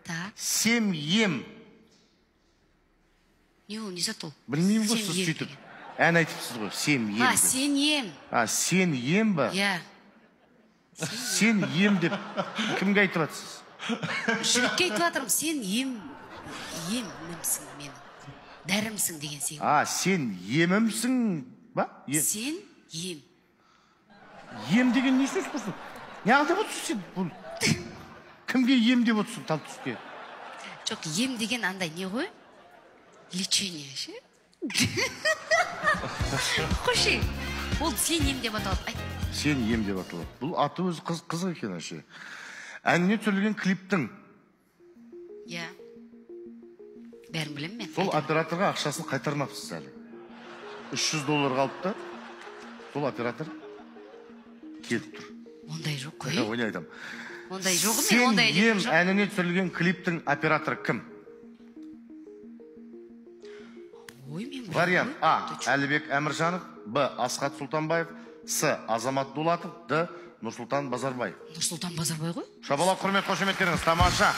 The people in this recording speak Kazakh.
Так. Сен ем. Не ол, не зат ол? Білмеймін ғой, сіз сөйтіп ән айтыпсыз ғой, сен ем. А, сен ем. А, сен ем ба? Иә. Сен ем деп кімге айтып жатсыз? Жігітке айтып жатырмын, сен ем, емімсің менің. Дәрімсің деген сен. А, сен емімсің ба? Сен ем. Ем деген не сөз құрсын? Не деп отырсың сен? Бұл кімге ем деп отырсың тал түске? Жоқ, ем деген андай не ғой? Лечение ше? Қойшы, ол сен ем деп аталады. Айт. Сен ем деп аталады. Бұл аты өзі қызық екен әше. Әніне түсірілген клиптің. Иә. Бәрін білемін мен. Сол операторға ақшасын қайтармапсыз әлі. $300 қалыпты. Сол оператор келіп тұр. Ондай жоқ қой. Ойнай айтамын. Ондай жоқ, мен ондай Сен ем әніне түсірілген клиптің операторы кім? Ой, мен Вариант А. Әлібек Әміржанов, Б. Асхат Сұлтанбаев, С. Азамат Дулатов, Д. Нұрсұлтан Базарбаев. Нұрсұлтан Базарбай ғой. Шабалақ, құрмет, қошеметтеріңіз, тамаша.